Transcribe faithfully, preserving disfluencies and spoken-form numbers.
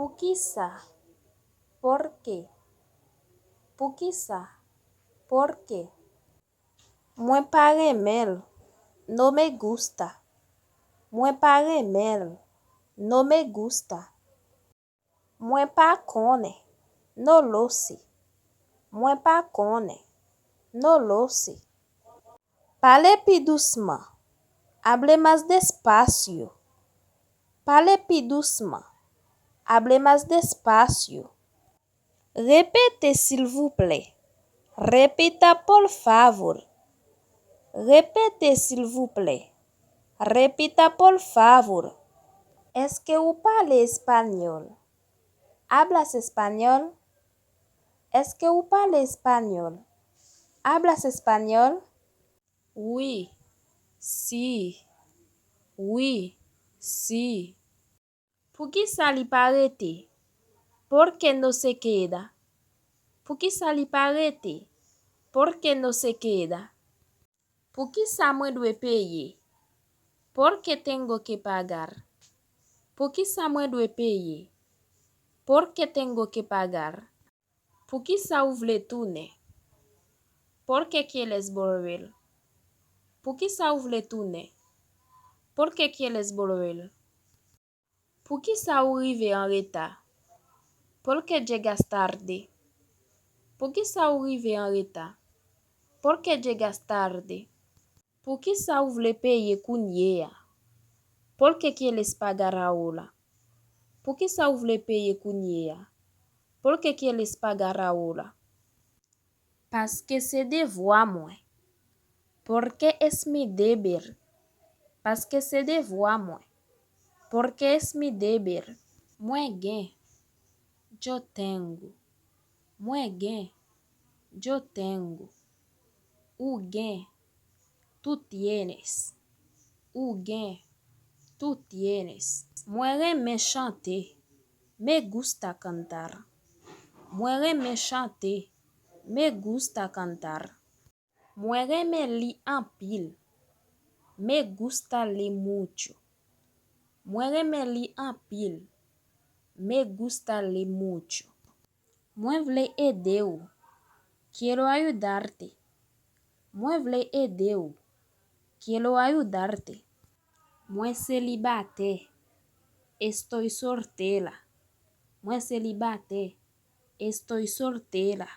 Poukisa? ¿Por qué? Poukisa? ¿Por qué? Mwen pa renmen l. No me gusta. Mwen pa renmen l. No me gusta. Mwen pa konnen. No lo sé. Mwen pa konnen. No lo sé. Pale pi dousman. Hable más despacio. Pale pi dousman. Hable más despacio. Repete, silvouplè. Repita, por favor. Repete, silvouplè. Repita, por favor. Èske ou pale espanyòl? ¿Hablas español? Èske ou pale espanyòl? ¿Hablas español? Wi. Sí. Wi. Sí. Poukisa li pa rete? ¿Por qué no se queda? Poukisa li pa rete? ¿Por qué no se queda? Poukisa mwen dwe peye? ¿Por qué tengo que pagar? Poukisa mwen dwe peye? ¿Por qué tengo que pagar? Poukisa ou vle tounen? ¿Por qué quieres volver? Poukisa ou vle tounen? ¿Por qué quieres volver? Poukisa ou rive an reta? ¿Por qué llegas tarde? Poukisa ou rive an reta? ¿Por qué llegas tarde? Poukisa ou vle peye kounye a? ¿Por qué quieres pagar ahora? Poukisa ou vle peye kounye a? ¿Por qué quieres pagar ahora? Paske se devwa mwen. Porque es mi deber. Paske se devwa mwen. Porque es mi deber. Mwen gen. Yo tengo. Mwen gen. Yo tengo. Ou gen. Tú tienes. Ou gen. Tú tienes. Mwen renmen chante. Me gusta cantar. Mwen renmen chante. Me gusta cantar. Mwen renmen li anpil. Me gusta leer mucho. Mwen renmen li anpil. Me gusta leer mucho. Mwen vle ede w. Quiero ayudarte. Mwen vle ede w. Quiero ayudarte. Mwen selibatè. Estoy soltera. Mwen selibatè. Estoy soltera.